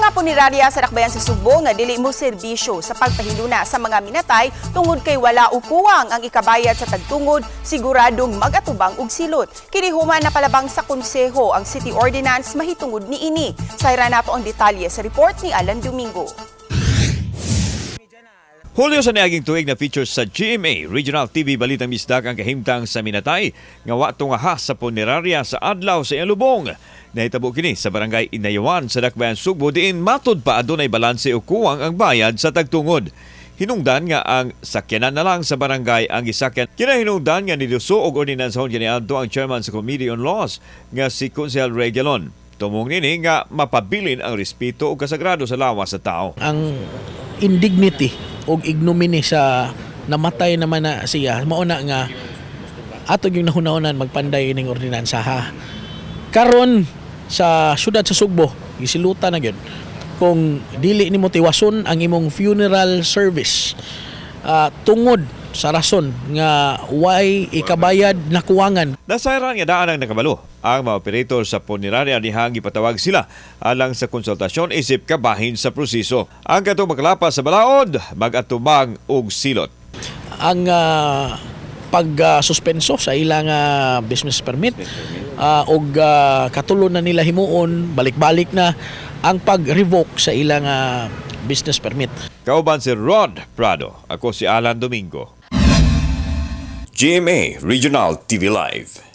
Mga punerarya sa Dakbayan sa Sugbo nga dili mo serbisyo sa pagpahiluna sa mga minatay tungod kay wala o kuwang ang ikabayad sa tagtungod, siguradong magatubang og silot. Kini human napalabang sa konseho ang City Ordinance mahitungod niini. Sayra nato ang detalye sa report ni Alan Domingo. Hulyo sa niaging tuig na feature sa GMA Regional TV Balitang Bisdak ang kahimtang sa minatay nga wa tungaha sa punerarya sa adlaw sa iyang lubong. Nahitabo kini sa Barangay Inayawan sa Dakbayan Sugbo, diin matud pa adunay balanse o kuwang ang bayad sa tagtungod. Hinungdan nga ang sakyanan na lang sa barangay ang gisakyan. Kinahinungdan nga niduso og ordinansahon kaniadto ang chairman sa Committee on Laws nga si Konsehal Regalon. Tumong nini nga mapabilin ang respeto ug kasagrado sa lawas sa tao. Ang indignity og ignominy sa namatay naman na siya, mao na nga ato yung nahuna-hunan magpanday ining ordinansa, ha. Karon sa syudad sa Sugbo, gisilutan na gyud kung dili nimo tiwason ang imong funeral service tungod sa rason nga way ikabayad na kuwangan. Nasayran nga daan ang nakabalo ang mga operator sa punerarya dihang gipatawag sila alang sa konsultasyon isip kabahin sa proseso. Ang katong makalapas sa balaod magatubang og silot. Ang pag-suspenso sa ilang business permit og katulo na nila himuon, balik-balik na ang pag-revoke sa ilang business permit. Kauban si Rod Prado. Ako si Alan Domingo. GMA Regional TV Live.